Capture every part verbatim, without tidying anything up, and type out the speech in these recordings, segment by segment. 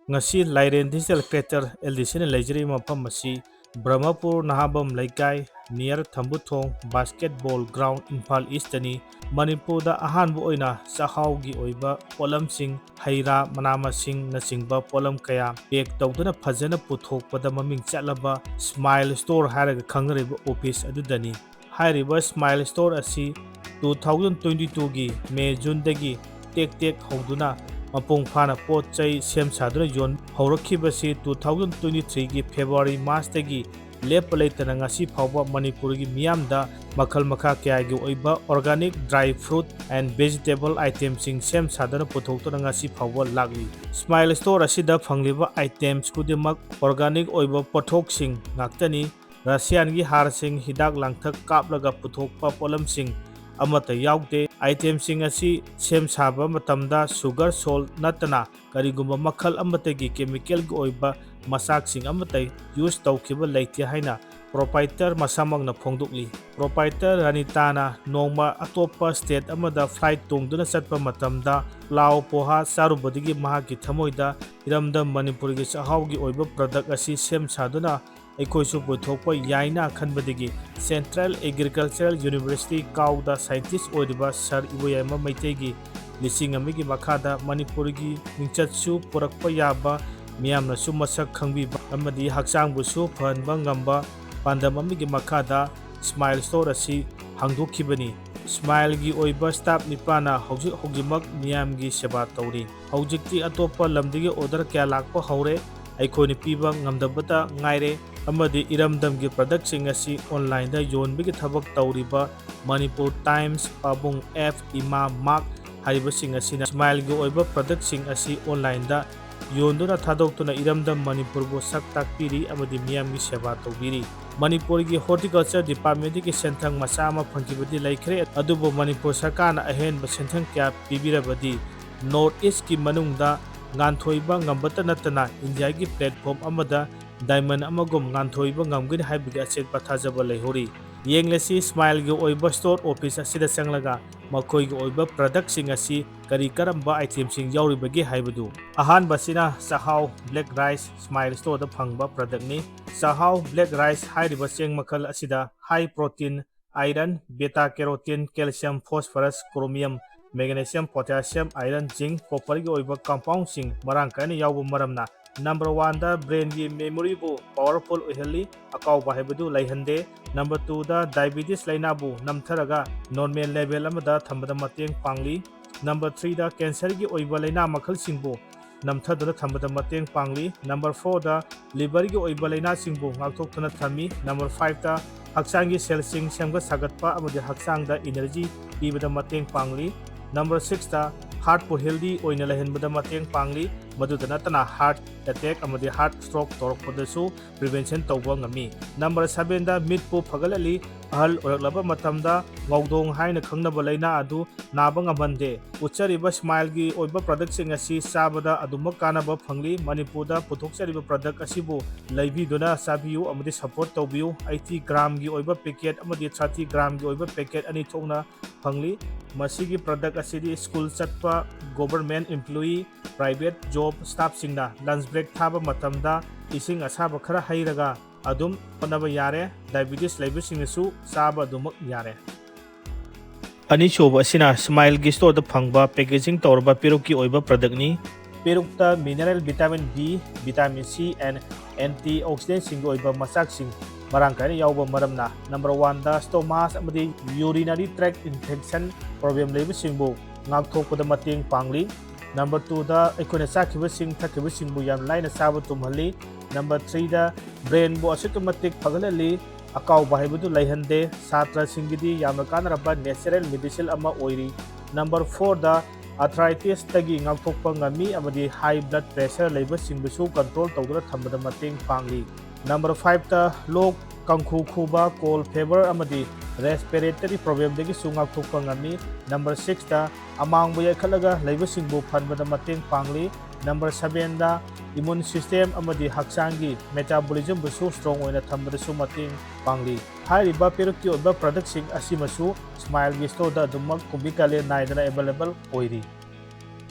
ꯉꯁꯤ ꯂꯥꯏꯔꯦꯟ Digital Creator L D Cꯅ ꯂꯩꯖꯔꯤꯕ ꯃꯐꯝ ꯑꯁꯤ ꯕ꯭ꯔꯍꯃꯄꯨꯔ ꯅꯍꯥꯕꯝ ꯂꯩꯀꯥꯏ, near ꯊꯝꯕꯨꯊꯣꯡ basketball ground, ꯏꯝꯐꯥꯜ Eastꯇꯅꯤ꯫ ꯃꯅꯤꯄꯨꯔꯗ ꯑꯍꯥꯟꯕ ꯑꯣꯏꯅ ꯆꯥꯛꯍꯥꯎꯒꯤ ꯑꯣꯏꯕ ꯄꯣꯠꯂꯝꯁꯤꯡ, ꯍꯩ ꯔꯥ, ꯃꯅꯥ ꯃꯁꯤꯡꯅꯆꯤꯡꯕ ꯄꯣꯠꯂꯝ ꯀꯌꯥ pack ꯇꯧꯗꯨꯅ ꯐꯖꯅ ꯄꯨꯊꯣꯛꯄꯗ ꯃꯃꯤꯡ ꯆꯠꯂꯕ Smile Store ꯍꯥꯏꯔꯒ ꯈꯪꯅꯔꯤꯕ office ꯑꯗꯨꯗꯅꯤ꯫ ꯍꯥꯏꯔꯤꯕ Smile Store ꯑꯁꯤ two thousand twenty twoꯒꯤ ꯃꯦ ꯖꯨꯟꯗꯒꯤ ꯇꯦꯛ ꯇꯦꯛ ꯍꯧꯗꯨꯅ ꯃꯄꯨꯡ ꯐꯥꯅ ꯄꯣꯠ ꯆꯩ ꯁꯦꯝ ꯁꯥꯗꯨꯅ ꯌꯣꯟ ꯍꯧꯔꯛꯈꯤꯕꯁꯤ two thousand twenty threeꯒꯤ ꯐꯦꯕ꯭ꯔꯨꯋꯥꯔꯤ ꯃꯥꯔꯆꯇꯒꯤ ꯂꯦꯞꯄ ꯂꯩꯇꯅ ꯉꯁꯤ ꯐꯥꯎꯕ ꯃꯅꯤꯄꯨꯔꯒꯤ ꯃꯤꯌꯥꯝꯗ ꯃꯈꯜ ꯃꯈꯥ ꯀꯌꯥꯒꯤ ꯑꯣꯏꯕ organic dry fruit and vegetable itemꯁꯤꯡ ꯁꯦꯝ ꯁꯥꯗꯨꯅ ꯄꯨꯊꯣꯛꯇꯨꯅ ꯉꯁꯤ ꯐꯥꯎꯕ ꯂꯥꯛꯂꯤ꯫ Smile Store ꯑꯁꯤꯗ ꯐꯪꯂꯤꯕ items ꯈꯨꯗꯤꯡꯃꯛ organic ꯑꯣꯏꯕ ꯄꯣꯠꯊꯣꯛꯁꯤꯡ ꯉꯥꯛꯇꯅꯤ꯫ ꯔꯁꯤꯌꯥꯟꯒꯤ ꯍꯥꯔꯁꯤꯡ, ꯍꯤꯗꯥꯛ ꯂꯥꯡꯊꯛ ꯀꯥꯞꯂꯒ ꯄꯨꯊꯣꯛꯄ ꯄꯣꯠꯂꯝꯁꯤꯡ ꯑꯃꯠꯇ ꯌꯥꯎꯗꯦ꯫ Itemꯁꯤꯡ ꯑꯁꯤ ꯁꯦꯝ ꯁꯥꯕ ꯃꯇꯝꯗ sugar salt ꯅꯠꯇꯅ ꯀꯔꯤꯒꯨꯝꯕ ꯃꯈꯜ ꯑꯃꯠꯇꯒꯤ chemicalꯒꯤ ꯑꯣꯏꯕ ꯃꯆꯥꯛꯁꯤꯡ ꯑꯃꯠꯇ use ꯇꯧꯈꯤꯕ ꯂꯩꯇꯦ ꯍꯥꯏꯅ proprietor ꯃꯁꯥꯃꯛꯅ ꯐꯣꯡꯗꯣꯛꯂꯤ꯫ Proprietor ꯔꯥꯅꯤꯇꯥꯅ ꯅꯣꯡꯃ ꯑꯇꯣꯞꯄ state ꯑꯃꯗ flight ꯇꯣꯡꯗꯨꯅ ꯆꯠꯄ ꯃꯇꯝꯗ ꯄ꯭ꯂꯥꯎ ꯄꯣꯍꯥ ꯆꯥꯔꯨꯕꯗꯒꯤ ꯃꯍꯥꯛꯀꯤ ꯊꯃꯣꯏꯗ ꯏꯔꯝꯗꯝ ꯃꯅꯤꯄꯨꯔꯒꯤ ꯆꯥꯛꯍꯥꯎꯒꯤ ꯑꯣꯏꯕ product ꯑꯁꯤ ꯁꯦꯝ ꯁꯥꯗꯨꯅ ꯑꯩꯈꯣꯏꯁꯨ ꯄꯨꯊꯣꯛꯄ ꯌꯥꯏꯅ ꯈꯟꯕꯗꯒꯤ Central Agricultural University ꯀꯥꯎꯗ scientist ꯑꯣꯏꯔꯤꯕ ꯁꯥꯔ ꯏꯕꯣꯌꯥꯏꯃ ꯃꯩꯇꯩꯒꯤ ꯂꯤꯁꯤꯡ ꯑꯃꯒꯤ ꯃꯈꯥꯗ ꯃꯅꯤꯄꯨꯔꯒꯤ ꯃꯤꯡꯆꯠꯁꯨ ꯄꯨꯔꯛꯄ ꯌꯥꯕ, ꯃꯤꯌꯥꯝꯅꯁꯨ ꯃꯁꯛ ꯈꯪꯕꯤꯕ ꯑꯃꯗꯤ ꯍꯛꯆꯥꯡꯕꯨꯁꯨ ꯐꯍꯟꯕ ꯉꯝꯕ ꯄꯥꯟꯗꯝ ꯑꯃꯒꯤ ꯃꯈꯥꯗ Smile Store ꯑꯁꯤ ꯍꯥꯡꯗꯣꯛꯈꯤꯕꯅꯤ꯫ Smileꯒꯤ ꯑꯣꯏꯕ staff ꯅꯤꯄꯥꯅ ꯍꯧꯖꯤꯛ ꯍꯧꯖꯤꯛꯃꯛ ꯃꯤꯌꯥꯝꯒꯤ ꯁꯦꯕꯥ ꯇꯧꯔꯤ꯫ ꯍꯧꯖꯤꯛꯇꯤ ꯑꯇꯣꯞꯄ ꯂꯝꯗꯒꯤ order ꯀꯌꯥ ꯂꯥꯛꯄ ꯍꯧꯔꯦ꯫ ꯑꯩꯈꯣꯏꯅ ꯄꯤꯕ ꯉꯝꯗꯕꯇ ꯉꯥꯏꯔꯦ ꯑꯃꯗꯤ ꯏꯔꯝꯗꯝꯒꯤ productꯁꯤꯡ ꯑꯁꯤ onlineꯗ ꯌꯣꯟꯕꯒꯤ ꯊꯕꯛ ꯇꯧꯔꯤꯕ Manipur Times, ꯄꯥꯕꯨꯡ F, ꯏꯃꯥ ꯃꯥꯔꯛ ꯍꯥꯏꯔꯤꯕꯁꯤꯡ ꯑꯁꯤꯅ Smileꯒꯤ ꯑꯣꯏꯕ productꯁꯤꯡ ꯑꯁꯤ onlineꯗ ꯌꯣꯟꯗꯨꯅ ꯊꯥꯗꯣꯛꯇꯨꯅ ꯏꯔꯝꯗꯝ ꯃꯅꯤꯄꯨꯔꯕꯨ ꯁꯛ ꯇꯥꯛꯄꯤꯔꯤ ꯑꯃꯗꯤ ꯃꯤꯌꯥꯝꯒꯤ ꯁꯦꯕꯥ ꯇꯧꯕꯤꯔꯤ꯫ ꯃꯅꯤꯄꯨꯔꯒꯤ Horticulture Departmentꯗꯒꯤ ꯁꯦꯟꯊꯪ ꯃꯆꯥ ꯑꯃ ꯐꯪꯈꯤꯕꯗꯤ ꯂꯩꯈ꯭ꯔꯦ, ꯑꯗꯨꯕꯨ ꯃꯅꯤꯄꯨꯔ ꯁꯔꯀꯥꯔꯅ ꯑꯍꯦꯟꯕ ꯁꯦꯟꯊꯪ ꯀꯌꯥ ꯄꯤꯕꯤꯔꯕꯗꯤ North Eastꯀꯤ ꯃꯅꯨꯡꯗ ꯉꯥꯟꯊꯣꯏꯕ ꯉꯝꯕꯇ ꯅꯠꯇꯅ ꯏꯟꯗꯤꯌꯥꯒꯤ platform ꯑꯃꯗ diamond ꯑꯃꯒꯨꯝ ꯉꯥꯟꯊꯣꯏꯕ ꯉꯝꯒꯅꯤ ꯍꯥꯏꯕꯒꯤ ꯑꯆꯦꯠꯄ ꯊꯥꯖꯕ ꯂꯩꯍꯧꯔꯤ꯫ ꯌꯦꯡꯂꯁꯤ ꯁ꯭ꯃꯥꯏꯜꯒꯤ ꯑꯣꯏꯕ ꯁ꯭ꯇꯣꯔ ꯑꯣꯐꯤꯁ ꯑꯁꯤꯗ ꯆꯪꯂꯒ ꯃꯈꯣꯏꯒꯤ ꯑꯣꯏꯕ ꯄ꯭ꯔꯗꯛꯁꯤꯡ ꯑꯁꯤ ꯀꯔꯤ ꯀꯔꯝꯕ ꯑꯥꯏꯇꯦꯝꯁꯤꯡ ꯌꯥꯎꯔꯤꯕꯒꯦ ꯍꯥꯏꯕꯗꯨ꯫ ꯑꯍꯥꯟꯕꯁꯤꯅ ꯆꯥꯛꯍꯥꯎ ꯕ꯭ꯂꯦꯛ ꯔꯥꯏꯁ ꯁ꯭ꯃꯥꯏꯜ ꯁ꯭ꯇꯣꯔꯗ ꯐꯪꯕ ꯄ꯭ꯔꯗꯛꯅꯤ꯫ ꯆꯥꯛꯍꯥꯎ ꯕ꯭ꯂꯦꯛ ꯔꯥꯏꯁ ꯍꯥꯏꯔꯤꯕ ꯆꯦꯡ ꯃꯈꯜ ꯑꯁꯤꯗ high protein, iron, beta carotene, calcium, phosphorus, chromium, magnesium, potassium, iron, zinc, ꯀꯣꯄꯔꯒꯤ ꯑꯣꯏꯕ ꯀꯝꯄꯥꯎꯟꯁꯤꯡ ꯃꯔꯥꯡ ꯀꯥꯏꯅ ꯌꯥꯎꯕ ꯃꯔꯝꯅ ꯅꯝꯕꯔ ꯋꯥꯟꯗ ꯕ꯭ꯔꯦꯟꯒꯤ ꯃꯦꯃꯣꯔꯤꯕꯨ ꯄꯥꯋꯔꯐꯨꯜ ꯑꯣꯏꯍꯜꯂꯤ, ꯑꯀꯥꯎꯕ ꯍꯥꯏꯕꯗꯨ ꯂꯩꯍꯟꯗꯦ꯫ ꯅꯝꯕꯔ ꯇꯨꯗ ꯗꯥꯏꯕꯤꯇꯤꯁ ꯂꯥꯏꯅꯥꯕꯨ ꯅꯝꯊꯔꯒ ꯅꯣꯔꯃꯦꯜ ꯂꯦꯚꯦꯜ ꯑꯃꯗ ꯊꯝꯕꯗ ꯃꯇꯦꯡ ꯄꯥꯡꯂꯤ꯫ ꯅꯝꯕꯔ ꯊ꯭ꯔꯤꯗ ꯀꯦꯟꯁꯔꯒꯤ ꯑꯣꯏꯕ ꯂꯥꯏꯅꯥ ꯃꯈꯜꯁꯤꯡꯕꯨ ꯅꯝꯊꯗꯨꯅ ꯊꯝꯕꯗ ꯃꯇꯦꯡ ꯄꯥꯡꯂꯤ꯫ ꯅꯝꯕꯔ ꯐꯣꯔꯗ ꯂꯤꯚꯔꯒꯤ ꯑꯣꯏꯕ ꯂꯥꯏꯅꯥꯁꯤꯡꯕꯨ ꯉꯥꯛꯊꯣꯛꯇꯨꯅ ꯊꯝꯃꯤ꯫ ꯅꯝꯕꯔ ꯐꯥꯏꯚꯇ ꯍꯛꯆꯥꯡꯒꯤ ꯁꯦꯜꯁꯤꯡ ꯁꯦꯝꯒꯠ ꯁꯥꯒꯠꯄ ꯑꯃꯗꯤ ꯍꯛꯆꯥꯡꯗ ꯏꯅꯔꯖꯤ ꯄꯤꯕꯗ ꯃꯇꯦꯡ ꯄꯥꯡꯂꯤ꯫ ꯅꯝꯕꯔ ꯁꯤꯛꯁꯇ ꯍꯥꯔꯠꯄꯨ ꯍꯦꯜꯗꯤ ꯑꯣꯏꯅ ꯂꯩꯍꯟꯕꯗ ꯃꯇꯦꯡ ꯄꯥꯡꯂꯤ꯫ ꯃꯗꯨꯗ ꯅꯠꯇꯅ ꯍꯥꯔꯠ ꯑꯦꯇꯦꯛ ꯑꯃꯗꯤ ꯍꯥꯔꯠ ꯁ꯭ꯇ꯭ꯔꯣꯛ ꯇꯧꯔꯛꯄꯗꯁꯨ ꯄ꯭ꯔꯤꯚꯦꯟꯁꯟ ꯇꯧꯕ ꯉꯝꯃꯤ꯫ ꯅꯝꯕꯔ ꯁꯚꯦꯟꯗ ꯃꯤꯠꯄꯨ ꯐꯒꯠꯍꯜꯂꯤ꯫ ꯑꯍꯜ ꯑꯣꯏꯔꯛꯂꯕ ꯃꯇꯝꯗ ꯉꯧꯗꯣꯡ ꯍꯥꯏꯅ ꯈꯪꯅꯕ ꯂꯥꯏꯅꯥ ꯑꯗꯨ ꯅꯥꯕ ꯉꯝꯍꯟꯗꯦ꯫ ꯎꯠꯆꯔꯤꯕ ꯁ꯭ꯃꯥꯏꯜꯒꯤ ꯑꯣꯏꯕ ꯄ꯭ꯔꯗꯛꯁꯤꯡ ꯑꯁꯤ ꯆꯥꯕꯗ ꯑꯗꯨꯃꯛ ꯀꯥꯟꯅꯕ ꯐꯪꯂꯤ꯫ ꯃꯅꯤꯄꯨꯔꯗ ꯄꯨꯊꯣꯛꯆꯔꯤꯕ ꯄ꯭ꯔꯗꯛ ꯑꯁꯤꯕꯨ ꯂꯩꯕꯤꯗꯨꯅ ꯆꯥꯕꯤꯌꯨ ꯑꯃꯗꯤ ꯁꯄꯣꯔꯠ ꯇꯧꯕꯤꯌꯨ꯫ ꯑꯩꯠꯇꯤ ꯒ꯭ꯔꯥꯝꯒꯤ ꯑꯣꯏꯕ ꯄꯦꯀꯦꯠ ꯑꯃꯗꯤ ꯊꯥꯔꯇꯤ ꯒ꯭ꯔꯥꯝꯒꯤ ꯑꯣꯏꯕ ꯄꯦꯀꯦꯠ ꯑꯅꯤ ꯊꯣꯛꯅ ꯐꯪꯂꯤ꯫ ꯃꯁꯤꯒꯤ ꯄ꯭ꯔꯗꯛ ꯑꯁꯤꯗꯤ ꯁ꯭ꯀꯨꯜ ꯆꯠꯄ, ꯒꯣꯚꯔꯟꯃꯦꯟꯠ ꯏꯝꯄ꯭ꯂꯣꯌꯤ, ꯄ꯭ꯔꯥꯏꯚꯦꯠ ꯖꯣꯕ ꯁ꯭ꯇꯥꯐꯁꯤꯡꯅ ꯂꯟꯆ ꯕ꯭ꯔꯦꯛ ꯊꯥꯕ ꯃꯇꯝꯗ ꯏꯁꯤꯡ ꯑꯁꯥꯕ ꯈꯔ ꯍꯩꯔꯒ ꯑꯗꯨꯝ ꯍꯣꯠꯅꯕ ꯌꯥꯔꯦ꯫ ꯗꯥꯏꯕꯤꯇꯤꯁ ꯂꯩꯕꯁꯤꯡꯅꯁꯨ ꯆꯥꯕ ꯑꯗꯨꯃꯛ ꯌꯥꯔꯦ꯫ ꯑꯅꯤꯁꯨꯕ ꯑꯁꯤꯅ ꯁ꯭ꯃꯥꯏꯜꯒꯤ ꯁ꯭ꯇꯣꯔꯗ ꯐꯪꯕ ꯄꯦꯀꯦꯖꯤꯡ ꯇꯧꯔꯕ ꯄꯦꯔꯨꯛꯀꯤ ꯑꯣꯏꯕ ꯄ꯭ꯔꯗꯛꯅꯤ꯫ ꯄꯦꯔꯨꯛꯇ mineral vitamin B, vitamin C and ꯑꯦꯟꯇꯤ ꯑꯣꯛꯁꯤꯗꯦꯟꯁꯤꯡꯒꯤ ꯑꯣꯏꯕ ꯃꯆꯥꯛꯁꯤꯡ ꯃꯔꯥꯡ ꯀꯥꯏꯅ ꯌꯥꯎꯕ ꯃꯔꯝꯅ ꯅꯝꯕꯔ ꯋꯥꯟꯗ ꯁ꯭ꯇꯣꯃꯥꯁ ꯑꯃꯗꯤ ꯌꯨꯔꯤꯅꯔꯤ ꯇ꯭ꯔꯦꯛ ꯏꯟꯐꯦꯛꯁꯟ ꯄ꯭ꯔꯣꯕ꯭ꯂꯦꯝ ꯂꯩꯕꯁꯤꯡꯕꯨ ꯉꯥꯛꯊꯣꯛꯄꯗ ꯃꯇꯦꯡ ꯄꯥꯡꯂꯤ꯫ ꯅꯝꯕꯔ ꯇꯨꯗ ꯑꯩꯈꯣꯏꯅ ꯆꯥꯈꯤꯕꯁꯤꯡ ꯊꯛꯈꯤꯕꯁꯤꯡꯕꯨ ꯌꯥꯝ ꯂꯥꯏꯅ ꯆꯥꯕ ꯇꯨꯝꯍꯜꯂꯤ꯫ ꯅꯝꯕꯔ ꯊ꯭ꯔꯤꯗ ꯕ꯭ꯔꯦꯟꯕꯨ ꯑꯁꯨꯛꯀꯤ ꯃꯇꯤꯛ ꯐꯒꯠꯍꯜꯂꯤ꯫ ꯑꯀꯥꯎꯕ ꯍꯥꯏꯕꯗꯨ ꯂꯩꯍꯟꯗꯦ꯫ ꯁꯥꯇ꯭ꯔꯁꯤꯡꯒꯤꯗꯤ ꯌꯥꯝꯅ ꯀꯥꯟꯅꯔꯕ ꯅꯦꯆꯔꯦꯜ ꯃꯦꯗꯤꯁꯤꯟ ꯑꯃ ꯑꯣꯏꯔꯤ꯫ ꯅꯝꯕꯔ ꯐꯣꯔꯗ ꯑꯥꯔꯊ꯭ꯔꯥꯏꯇꯤꯁꯇꯒꯤ ꯉꯥꯛꯊꯣꯛꯄ ꯉꯝꯃꯤ ꯑꯃꯗꯤ ꯍꯥꯏ ꯕ꯭ꯂꯗ ꯄ꯭ꯔꯦꯁꯔ ꯂꯩꯕꯁꯤꯡꯕꯨꯁꯨ ꯀꯟꯇ꯭ꯔꯣꯜ ꯇꯧꯗꯨꯅ ꯊꯝꯕꯗ ꯃꯇꯦꯡ ꯄꯥꯡꯂꯤ꯫ ꯅꯝꯕꯔ ꯐꯥꯏꯚꯇ ꯂꯣꯛ, ꯀꯥꯡꯈꯨ ꯈꯨꯕ, ꯀꯣꯜ ꯐꯦꯕꯔ ꯑꯃꯗꯤ ꯔꯦꯁꯄꯤꯔꯦꯇꯔꯤ ꯄ꯭ꯔꯣꯕ꯭ꯂꯦꯝꯗꯒꯤꯁꯨ ꯉꯥꯛꯊꯣꯛꯄ ꯉꯝꯃꯤ꯫ ꯅꯝꯕꯔ ꯁꯤꯛꯁꯇ ꯑꯃꯥꯡꯕ ꯌꯥꯏꯈꯠꯂꯒ ꯂꯩꯕꯁꯤꯡꯕꯨ ꯐꯟꯕꯗ ꯃꯇꯦꯡ ꯄꯥꯡꯂꯤ꯫ ꯅꯝꯕꯔ ꯁꯕꯦꯟꯗ ꯏꯃ꯭ꯌꯨꯟ ꯁꯤꯁꯇꯦꯝ ꯑꯃꯗꯤ ꯍꯛꯆꯥꯡꯒꯤ ꯃꯦꯇꯥꯕꯣꯂꯤꯖꯝꯕꯨꯁꯨ ꯁ꯭ꯇ꯭ꯔꯣꯡ ꯑꯣꯏꯅ ꯊꯝꯕꯗꯁꯨ ꯃꯇꯦꯡ ꯄꯥꯡꯂꯤ꯫ ꯍꯥꯏꯔꯤꯕ ꯄꯦꯔꯨꯛꯀꯤ ꯑꯣꯏꯕ ꯄ꯭ꯔꯗꯛꯁꯤꯡ ꯑꯁꯤꯃꯁꯨ ꯁ꯭ꯃꯥꯏꯜꯒꯤ ꯁ꯭ꯇꯣꯔꯗ ꯑꯗꯨꯃꯛ ꯀꯨꯝꯕꯤ ꯀꯥꯂꯦꯟ ꯅꯥꯏꯗꯅ ꯑꯦꯚꯦꯂꯦꯕꯜ ꯑꯣꯏꯔꯤ꯫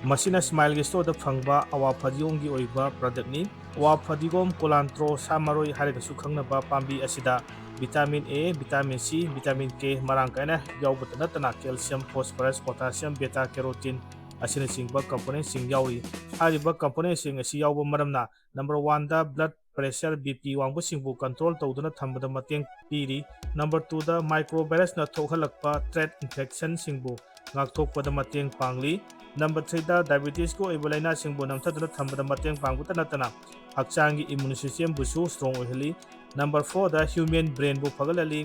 ꯃꯁꯤꯅ ꯁ꯭ꯃꯥꯏꯜꯒꯤ ꯁ꯭ꯇꯣꯔꯗ ꯐꯪꯕ ꯑꯋꯥ ꯐꯗꯤꯒꯣꯝꯒꯤ ꯑꯣꯏꯕ ꯄ꯭ꯔꯗꯛꯅꯤ꯫ ꯑꯋꯥ ꯐꯗꯤꯒꯣꯝ, ꯀꯣꯂꯥꯟꯇ꯭ꯔꯣ, ꯁꯥ ꯃꯔꯣꯏ ꯍꯥꯏꯔꯒꯁꯨ ꯈꯪꯅꯕ ꯄꯥꯝꯕꯤ ꯑꯁꯤꯗ vitamin A, vitamin C, vitamin K ꯃꯔꯥꯡ ꯀꯥꯏꯅ ꯌꯥꯎꯕꯇ ꯅꯠꯇꯅ calcium, phosphorus, potassium, beta carotene ꯑꯁꯤꯅꯆꯤꯡꯕ ꯀꯝꯄꯣꯅꯦꯟꯠꯁꯤꯡ ꯌꯥꯎꯔꯤ꯫ ꯍꯥꯏꯔꯤꯕ ꯀꯝꯄꯣꯅꯦꯟꯠꯁꯤꯡ ꯑꯁꯤ ꯌꯥꯎꯕ ꯃꯔꯝꯅ ꯅꯝꯕꯔ ꯋꯥꯟꯗ ꯕ꯭ꯂꯗ ꯄ꯭ꯔꯦꯁꯔ, ꯕꯤ ꯄꯤ ꯋꯥꯡꯕꯁꯤꯡꯕꯨ ꯀꯟꯇ꯭ꯔꯣꯜ ꯇꯧꯗꯨꯅ ꯊꯝꯕꯗ ꯃꯇꯦꯡ ꯄꯤꯔꯤ꯫ ꯅꯝꯕꯔ ꯇꯨꯗ ꯃꯥꯏꯀ꯭ꯔꯣꯚꯥꯏꯔꯁꯅ ꯊꯣꯛꯍꯜꯂꯛꯄ ꯇ꯭ꯔꯦꯠ ꯏꯟꯐꯦꯛꯁꯟꯁꯤꯡꯕꯨ ꯉꯥꯛꯊꯣꯛꯄꯗ ꯃꯇꯦꯡ ꯄꯥꯡꯂꯤ꯫ ꯅꯝꯕꯔ ꯊ꯭ꯔꯤꯗ ꯗꯥꯏꯕꯦꯇꯤꯁꯀꯤ ꯑꯣꯏꯕ ꯂꯥꯏꯅꯥꯁꯤꯡꯕꯨ ꯅꯝꯊꯗꯨꯅ ꯊꯝꯕꯗ ꯃꯇꯦꯡ ꯄꯥꯡꯕꯇ ꯅꯠꯇꯅ ꯍꯛꯆꯥꯡꯒꯤ ꯏꯃ꯭ꯌꯨꯟ ꯁꯤꯁꯇꯦꯝꯕꯨꯁꯨ ꯁ꯭ꯇ꯭ꯔꯣꯡ ꯑꯣꯏꯍꯜꯂꯤ꯫ ꯅꯝꯕꯔ ꯐꯣꯔꯗ ꯍ꯭ꯌꯨꯃꯦꯟ ꯕ꯭ꯔꯦꯟꯕꯨ ꯐꯒꯠꯍꯜꯂꯤ꯫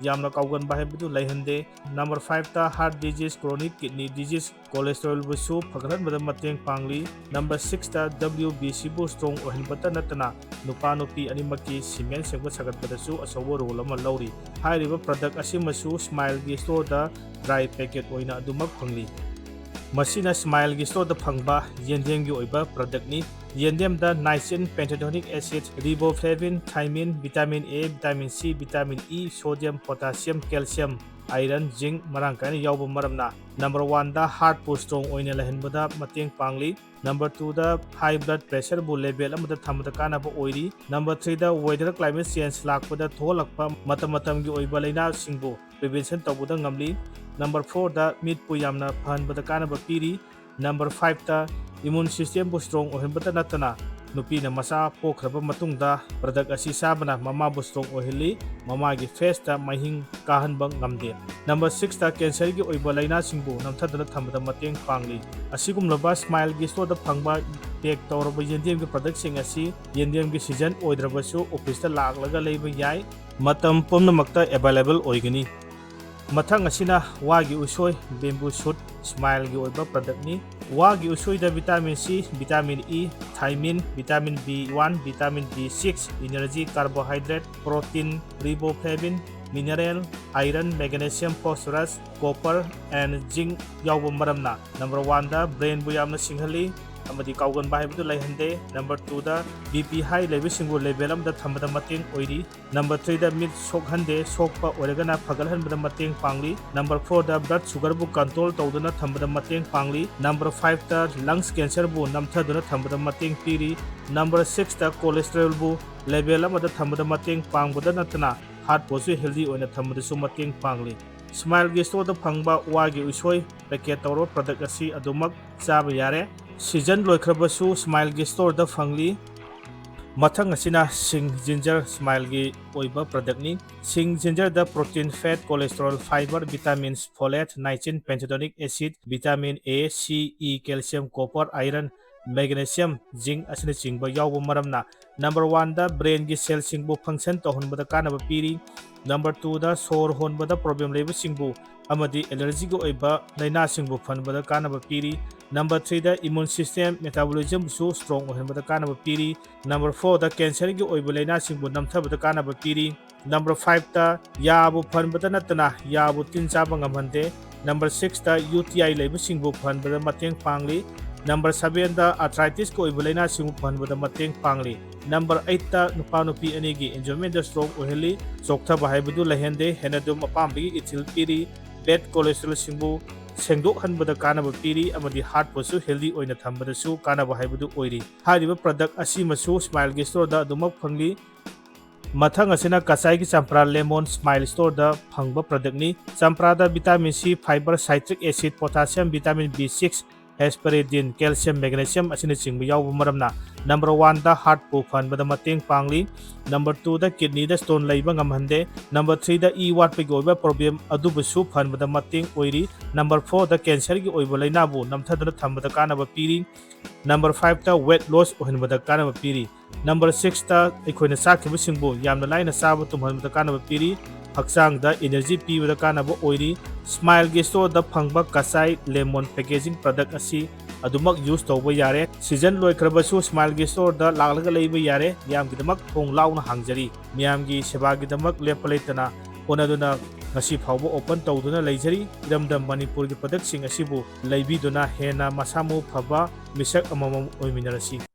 ꯌꯥꯝꯅ ꯀꯥꯎꯒꯟꯕ ꯍꯥꯏꯕꯗꯨ ꯂꯩꯍꯟꯗꯦ꯫ ꯅꯝꯕꯔ ꯐꯥꯏꯚꯇ heart disease, chronic kidney disease, ꯀꯣꯂꯦꯁꯇ꯭ꯔꯣꯜꯕꯨꯁꯨ ꯐꯒꯠꯍꯟꯕꯗ ꯃꯇꯦꯡ ꯄꯥꯡꯂꯤ꯫ ꯅꯝꯕꯔ ꯁꯤꯛꯁꯇ ꯗꯕ꯭ꯂꯤꯎ ꯕꯤ ꯁꯤꯕꯨ ꯁ꯭ꯇ꯭ꯔꯣꯡ ꯑꯣꯏꯍꯟꯕꯇ ꯅꯠꯇꯅ ꯅꯨꯄꯥ ꯅꯨꯄꯤ ꯑꯅꯤꯃꯛꯀꯤ ꯁꯤꯃꯦꯟ ꯁꯦꯝꯒꯠ ꯁꯥꯒꯠꯄꯗꯁꯨ ꯑꯆꯧꯕ ꯔꯣꯜ ꯑꯃ ꯂꯧꯔꯤ꯫ ꯍꯥꯏꯔꯤꯕ ꯄ꯭ꯔꯗꯛ ꯑꯁꯤꯃꯁꯨ ꯁ꯭ꯃꯥꯏꯜꯒꯤ ꯁ꯭ꯇꯣꯔꯗ ꯗ꯭ꯔꯥꯏ ꯄꯦꯀꯦꯠ ꯑꯣꯏꯅ ꯑꯗꯨꯃꯛ ꯐꯪꯂꯤ꯫ ꯃꯁꯤꯅ ꯁ꯭ꯃꯥꯏꯜꯒꯤ ꯁ꯭ꯇꯣꯔꯗ ꯐꯪꯕ ꯌꯦꯟꯗꯦꯝꯒꯤ ꯑꯣꯏꯕ ꯄ꯭ꯔꯗꯛꯅꯤ꯫ ꯌꯦꯟꯗꯦꯝꯗ niacin, pantothenic acid, riboflavin, thiamine, vitamin A, vitamin C, vitamin E, sodium, potassium, calcium, iron, zinc ꯃꯔꯥꯡ ꯀꯥꯏꯅ ꯌꯥꯎꯕ ꯃꯔꯝꯅ ꯅꯝꯕꯔ ꯋꯥꯟꯗ ꯍꯥꯔꯠꯄꯨ ꯁ꯭ꯇ꯭ꯔꯣꯡ ꯑꯣꯏꯅ ꯂꯩꯍꯟꯕꯗ ꯃꯇꯦꯡ ꯄꯥꯡꯂꯤ꯫ ꯅꯝꯕꯔ ꯇꯨꯗ ꯍꯥꯏ ꯕ꯭ꯂꯗ ꯄ꯭ꯔꯦꯁꯔꯕꯨ ꯂꯦꯚꯦꯜ ꯑꯃꯗ ꯊꯝꯕꯗ ꯀꯥꯟꯅꯕ ꯑꯣꯏꯔꯤ꯫ ꯅꯝꯕꯔ ꯊ꯭ꯔꯤꯗ ꯋꯦꯗꯔ ꯀ꯭ꯂꯥꯏꯃꯦꯠ ꯆꯦꯟꯖ ꯂꯥꯛꯄꯗ ꯊꯣꯛꯍꯜꯂꯛꯄ ꯃꯇꯝ ꯃꯇꯝꯒꯤ ꯑꯣꯏꯕ ꯂꯥꯏꯅꯥꯁꯤꯡꯕꯨ ꯄ꯭ꯔꯤꯚꯦꯟꯁꯟ ꯇꯧꯕꯗ ꯉꯝꯂꯤ꯫ ꯅꯝꯕꯔ ꯐꯣꯔꯗ ꯃꯤꯠꯄꯨ ꯌꯥꯝꯅ ꯐꯍꯟꯕꯗ ꯀꯥꯟꯅꯕ ꯄꯤꯔꯤ꯫ ꯅꯝꯕꯔ ꯐꯥꯏꯚꯇ ꯏꯃ꯭ꯌꯨꯟ ꯁꯤꯁꯇꯦꯝꯕꯨ ꯁ꯭ꯇ꯭ꯔꯣꯡ ꯑꯣꯏꯍꯟꯕꯇ ꯅꯠꯇꯅ ꯅꯨꯄꯤꯅ ꯃꯆꯥ ꯄꯣꯛꯈ꯭ꯔꯕ ꯃꯇꯨꯡꯗ ꯄ꯭ꯔꯗꯛ ꯑꯁꯤ ꯆꯥꯕꯅ ꯃꯃꯥꯕꯨ ꯁ꯭ꯇ꯭ꯔꯣꯡ ꯑꯣꯏꯍꯜꯂꯤ, ꯃꯃꯥꯒꯤ ꯐꯦꯁꯇ ꯃꯍꯤꯡ ꯀꯥꯍꯟꯕ ꯉꯝꯗꯦ꯫ ꯅꯝꯕꯔ ꯁꯤꯛꯁꯇ ꯀꯦꯟꯁꯔꯒꯤ ꯑꯣꯏꯕ ꯂꯥꯏꯅꯥꯁꯤꯡꯕꯨ ꯅꯝꯊꯗꯨꯅ ꯊꯝꯕꯗ ꯃꯇꯦꯡ ꯄꯥꯡꯂꯤ꯫ ꯑꯁꯤꯒꯨꯝꯂꯕ ꯁ꯭ꯃꯥꯏꯜꯒꯤ ꯁ꯭ꯇꯣꯔꯗ ꯐꯪꯕ ꯄꯦꯛ ꯇꯧꯔꯕ ꯌꯦꯟꯗꯦꯝꯒꯤ ꯄ꯭ꯔꯗꯛꯁꯤꯡ ꯑꯁꯤ ꯌꯦꯟꯗꯦꯝꯒꯤ ꯁꯤꯖꯟ ꯑꯣꯏꯗ꯭ꯔꯕꯁꯨ ꯑꯣꯐꯤꯁꯇ ꯂꯥꯛꯂꯒ ꯂꯩꯕ ꯌꯥꯏ꯫ ꯃꯇꯝ ꯄꯨꯝꯅꯃꯛꯇ ꯑꯦꯚꯥꯏꯂꯦꯕꯜ ꯑꯣꯏꯒꯅꯤ꯫ ꯃꯊꯪ ꯑꯁꯤꯅ ꯋꯥꯒꯤ ꯎꯁꯣꯏ, ꯕꯦꯝꯕꯨ ꯁꯨꯠ, ꯁ꯭ꯃꯥꯏꯜꯒꯤ ꯑꯣꯏꯕ ꯄ꯭ꯔꯗꯛꯅꯤ꯫ ꯋꯥꯒꯤ ꯎꯁꯣꯏꯗ vitamin C, vitamin E, thiamine, vitamin B one, vitamin B six, energy, carbohydrate, protein, riboflavin, mineral, iron, magnesium, phosphorus, copper and zinc ꯌꯥꯎꯕ ꯃꯔꯝꯅ ꯅꯝꯕꯔ ꯋꯥꯟꯗ ꯕ꯭ꯔꯦꯟꯕꯨ ꯌꯥꯝꯅ ꯁꯤꯡꯍꯜꯂꯤ꯫ ꯑꯃꯗꯤ ꯀꯥꯎꯒꯟꯕ ꯍꯥꯏꯕꯗꯨ ꯂꯩꯍꯟꯗꯦ꯫ ꯅꯝꯕꯔ ꯇꯨꯗ ꯕꯤ ꯄꯤ ꯍꯥꯏ ꯂꯩꯕꯁꯤꯡꯕꯨ ꯂꯦꯚꯦꯜ ꯑꯃꯗ ꯊꯝꯕꯗ ꯃꯇꯦꯡ ꯑꯣꯏꯔꯤ꯫ ꯅꯝꯕꯔ ꯊ꯭ꯔꯤꯗ ꯃꯤꯠ ꯁꯣꯛꯍꯟꯗꯦ, ꯁꯣꯛꯄ ꯑꯣꯏꯔꯒꯅ ꯐꯒꯠꯍꯟꯕꯗ ꯃꯇꯦꯡ ꯄꯥꯡꯂꯤ꯫ ꯅꯝꯕꯔ ꯐꯣꯔꯗ ꯕ꯭ꯂꯗ ꯁꯨꯒꯔꯕꯨ ꯀꯟꯇ꯭ꯔꯣꯜ ꯇꯧꯗꯨꯅ ꯊꯝꯕꯗ ꯃꯇꯦꯡ ꯄꯥꯡꯂꯤ꯫ ꯅꯝꯕꯔ ꯐꯥꯏꯚꯇ ꯂꯪꯁ ꯀꯦꯟꯁꯔꯕꯨ ꯅꯝꯊꯗꯨꯅ ꯊꯝꯕꯗ ꯃꯇꯦꯡ ꯄꯤꯔꯤ꯫ ꯅꯝꯕꯔ ꯁꯤꯛꯁꯇ ꯀꯣꯂꯦꯁꯇ꯭ꯔꯣꯜꯕꯨ ꯂꯦꯚꯦꯜ ꯑꯃꯗ ꯊꯝꯕꯗ ꯃꯇꯦꯡ ꯄꯥꯡꯕꯗ ꯅꯠꯇꯅ ꯍꯥꯔꯠꯄꯨꯁꯨ ꯍꯦꯜꯗꯤ ꯑꯣꯏꯅ ꯊꯝꯕꯗꯁꯨ ꯃꯇꯦꯡ ꯄꯥꯡꯂꯤ꯫ ꯁ꯭ꯃꯥꯏꯜꯒꯤ ꯁ꯭ꯇꯣꯔꯗ ꯐꯪꯕ ꯋꯥꯒꯤ ꯎꯁꯣꯏ ꯄꯦꯀꯦꯠ ꯇꯧꯔꯕ ꯄ꯭ꯔꯗꯛ ꯑꯁꯤ ꯑꯗꯨꯃꯛ ꯆꯥꯕ ꯌꯥꯔꯦ꯫ ꯁꯤꯖꯟ ꯂꯣꯏꯈ꯭ꯔꯕꯁꯨ ꯁ꯭ꯃꯥꯏꯜꯒꯤ ꯁ꯭ꯇꯣꯔꯗ ꯐꯪꯂꯤ꯫ ꯃꯊꯪ ꯑꯁꯤꯅ ꯁꯤꯡ ꯖꯤꯟꯖꯔ ꯁ꯭ꯃꯥꯏꯜꯒꯤ ꯑꯣꯏꯕ ꯄ꯭ꯔꯗꯛꯅꯤ꯫ ꯁꯤꯡ ꯖꯤꯟꯖꯔꯗ protein, fat, cholesterol, fibre, vitamins, folate, niacin, pantothenic acid, vitamin A, C, E, calcium, copper, iron, magnesium, zinc ꯑꯁꯤꯅꯆꯤꯡꯕ ꯌꯥꯎꯕ ꯃꯔꯝꯅ ꯅꯝꯕꯔ ꯋꯥꯟꯗ ꯕ꯭ꯔꯦꯟꯒꯤ ꯁꯦꯜꯁꯤꯡꯕꯨ ꯐꯪꯁꯟ ꯇꯧꯍꯟꯕꯗ ꯀꯥꯟꯅꯕ ꯄꯤꯔꯤ꯫ ꯅꯝꯕꯔ ꯇꯨꯗ ꯁꯣꯔ ꯍꯣꯟꯕꯗ ꯄ꯭ꯔꯣꯕ꯭ꯂꯦꯝ ꯂꯩꯕꯁꯤꯡꯕꯨ ꯑꯃꯗꯤ ꯑꯦꯂꯔꯖꯤꯒꯤ ꯑꯣꯏꯕ ꯂꯥꯏꯅꯥꯁꯤꯡꯕꯨ ꯐꯍꯟꯕꯗ ꯀꯥꯟꯅꯕ ꯄꯤꯔꯤ꯫ ꯅꯝꯕꯔ ꯊ꯭ꯔꯤꯗ ꯏꯃ꯭ꯌꯨꯟ ꯁꯤꯁꯇꯦꯝ, ꯃꯦꯇꯥꯕꯣꯂꯤꯖꯝꯕꯨꯁꯨ ꯁ꯭ꯇ꯭ꯔꯣꯡ ꯑꯣꯏꯍꯟꯕꯗ ꯀꯥꯟꯅꯕ ꯄꯤꯔꯤ꯫ ꯅꯝꯕꯔ ꯐꯣꯔꯗ ꯀꯦꯟꯁꯔꯒꯤ ꯑꯣꯏꯕ ꯂꯥꯏꯅꯥꯁꯤꯡꯕꯨ ꯅꯝꯊꯕꯗ ꯀꯥꯟꯅꯕ ꯄꯤꯔꯤ꯫ ꯅꯝꯕꯔ ꯐꯥꯏꯚꯇ ꯌꯥꯕꯨ ꯐꯍꯟꯕꯗ ꯅꯠꯇꯅ ꯌꯥꯕꯨ ꯇꯤꯟ ꯆꯥꯕ ꯉꯝꯍꯟꯗꯦ꯫ ꯅꯝꯕꯔ ꯁꯤꯛꯁꯇ ꯌꯨ ꯇꯤ ꯑꯥꯏ ꯂꯩꯕꯁꯤꯡꯕꯨ ꯐꯍꯟꯕꯗ ꯃꯇꯦꯡ ꯄꯥꯡꯂꯤ꯫ ꯅꯝꯕꯔ ꯁꯚꯦꯟꯗ ꯑꯥꯔꯊ꯭ꯔꯥꯏꯇꯤꯁꯀꯤ ꯑꯣꯏꯕ ꯂꯥꯏꯅꯥꯁꯤꯡꯕꯨ ꯐꯍꯟꯕꯗ ꯃꯇꯦꯡ ꯄꯥꯡꯂꯤ꯫ ꯅꯝꯕꯔ ꯑꯩꯠꯇ ꯅꯨꯄꯥ ꯅꯨꯄꯤ ꯑꯅꯤꯒꯤ ꯏꯟꯖꯣꯏꯃꯦꯟꯗ ꯁ꯭ꯇ꯭ꯔꯣꯡ ꯑꯣꯏꯍꯜꯂꯤ꯫ ꯆꯣꯛꯊꯕ ꯍꯥꯏꯕꯗꯨ ꯂꯩꯍꯟꯗꯦ꯫ ꯍꯦꯟꯅ ꯑꯗꯨꯝ ꯑꯄꯥꯝꯕꯒꯤ ꯏꯊꯤꯜ ꯄꯤꯔꯤ꯫ ꯕꯦꯗ ꯀꯣꯂꯦꯁꯇ꯭ꯔꯣꯜꯁꯤꯡꯕꯨ ꯁꯦꯡꯗꯣꯛꯍꯟꯕꯗ ꯀꯥꯟꯅꯕ ꯄꯤꯔꯤ ꯑꯃꯗꯤ ꯍꯥꯔꯠꯄꯨꯁꯨ ꯍꯦꯜꯗꯤ ꯑꯣꯏꯅ ꯊꯝꯕꯗꯁꯨ ꯀꯥꯟꯅꯕ ꯍꯥꯏꯕꯗꯨ ꯑꯣꯏꯔꯤ꯫ ꯍꯥꯏꯔꯤꯕ ꯄ꯭ꯔꯗꯛ ꯑꯁꯤꯃꯁꯨ ꯁ꯭ꯃꯥꯏꯜꯒꯤ ꯁ꯭ꯇꯣꯔꯗ ꯑꯗꯨꯃꯛ ꯐꯪꯂꯤ꯫ ꯃꯊꯪ ꯑꯁꯤꯅ ꯀꯆꯥꯏꯒꯤ ꯆꯝꯄ꯭ꯔꯥ ꯂꯦꯃꯣꯟ ꯁ꯭ꯃꯥꯏꯜ ꯁ꯭ꯇꯣꯔꯗ ꯐꯪꯕ ꯄ꯭ꯔꯗꯛꯅꯤ꯫ ꯆꯝꯄ꯭ꯔꯥꯗ vitamin C, fibre, citric acid, potassium, vitamin B six, hesperidin, calcium, magnesium ꯑꯁꯤꯅꯆꯤꯡꯕ ꯌꯥꯎꯕ ꯃꯔꯝꯅ ꯅꯝꯕꯔ ꯋꯥꯟꯗ ꯍꯥꯔꯠꯄꯨ ꯐꯍꯟꯕꯗ ꯃꯇꯦꯡ ꯄꯥꯡꯂꯤ꯫ ꯅꯝꯕꯔ ꯇꯨꯗ ꯀꯤꯗꯅꯤꯗ ꯁ꯭ꯇꯣꯟ ꯂꯩꯕ ꯉꯝꯍꯟꯗꯦ꯫ ꯅꯝꯕꯔ ꯊ꯭ꯔꯤꯗ ꯏ ꯋꯥꯠꯄꯒꯤ ꯑꯣꯏꯕ ꯄ꯭ꯔꯣꯕ꯭ꯂꯦꯝ ꯑꯗꯨꯕꯨꯁꯨ ꯐꯍꯟꯕꯗ ꯃꯇꯦꯡ ꯑꯣꯏꯔꯤ꯫ ꯅꯝꯕꯔ ꯐꯣꯔꯗ ꯀꯦꯟꯁꯔꯒꯤ ꯑꯣꯏꯕ ꯂꯥꯏꯅꯥꯕꯨ ꯅꯝꯊꯗꯨꯅ ꯊꯝꯕꯗ ꯀꯥꯟꯅꯕ ꯄꯤꯔꯤ꯫ ꯅꯝꯕꯔ ꯐꯥꯏꯚꯇ ꯋꯦꯠ ꯂꯣꯁ ꯑꯣꯏꯍꯟꯕꯗ ꯀꯥꯟꯅꯕ ꯄꯤꯔꯤ꯫ ꯅꯝꯕꯔ ꯁꯤꯛꯁꯇ ꯑꯩꯈꯣꯏꯅ ꯆꯥꯈꯤꯕꯁꯤꯡꯕꯨ ꯌꯥꯝꯅ ꯂꯥꯏꯅ ꯆꯥꯕ ꯇꯨꯝꯍꯟꯕꯗ ꯀꯥꯟꯅꯕ ꯄꯤꯔꯤ꯫ ꯍꯛꯆꯥꯡꯗ ꯏꯅꯔꯖꯤ ꯄꯤꯕꯗ ꯀꯥꯟꯅꯕ ꯑꯣꯏꯔꯤ꯫ ꯁ꯭ꯃꯥꯏꯜꯒꯤ ꯁ꯭ꯇꯣꯔꯗ ꯐꯪꯕ ꯀꯆꯥꯏ ꯂꯦꯃꯣꯟ ꯄꯦꯀꯦꯖꯤꯡ ꯄ꯭ꯔꯗꯛ ꯑꯁꯤ ꯑꯗꯨꯃꯛ ꯌꯨꯁ ꯇꯧꯕ ꯌꯥꯔꯦ꯫ ꯁꯤꯖꯟ ꯂꯣꯏꯈ꯭ꯔꯕꯁꯨ ꯁ꯭ꯃꯥꯏꯜꯒꯤ ꯁ꯭ꯇꯣꯔꯗ ꯂꯥꯛꯂꯒ ꯂꯩꯕ ꯌꯥꯔꯦ꯫ ꯃꯤꯌꯥꯝꯒꯤꯗꯃꯛ ꯊꯣꯡ ꯂꯥꯎꯅ ꯍꯥꯡꯖꯔꯤ꯫ ꯃꯤꯌꯥꯝꯒꯤ ꯁꯦꯕꯥꯒꯤꯗꯃꯛ ꯂꯦꯞꯄ ꯂꯩꯇꯅ ꯍꯣꯠꯅꯗꯨꯅ ꯉꯁꯤ ꯐꯥꯎꯕ open ꯇꯧꯗꯨꯅ ꯂꯩꯖꯔꯤ꯫ ꯏꯔꯝꯗꯝ ꯃꯅꯤꯄꯨꯔꯒꯤ productꯁꯤꯡ ꯑꯁꯤꯕꯨ ꯂꯩꯕꯤꯗꯨꯅ ꯍꯦꯟꯅ ꯃꯁꯥ ꯃꯎ ꯐꯕ ꯃꯤꯁꯛ ꯑꯃꯃꯝ ꯑꯣꯏꯃꯤꯟꯅꯔꯁꯤ꯫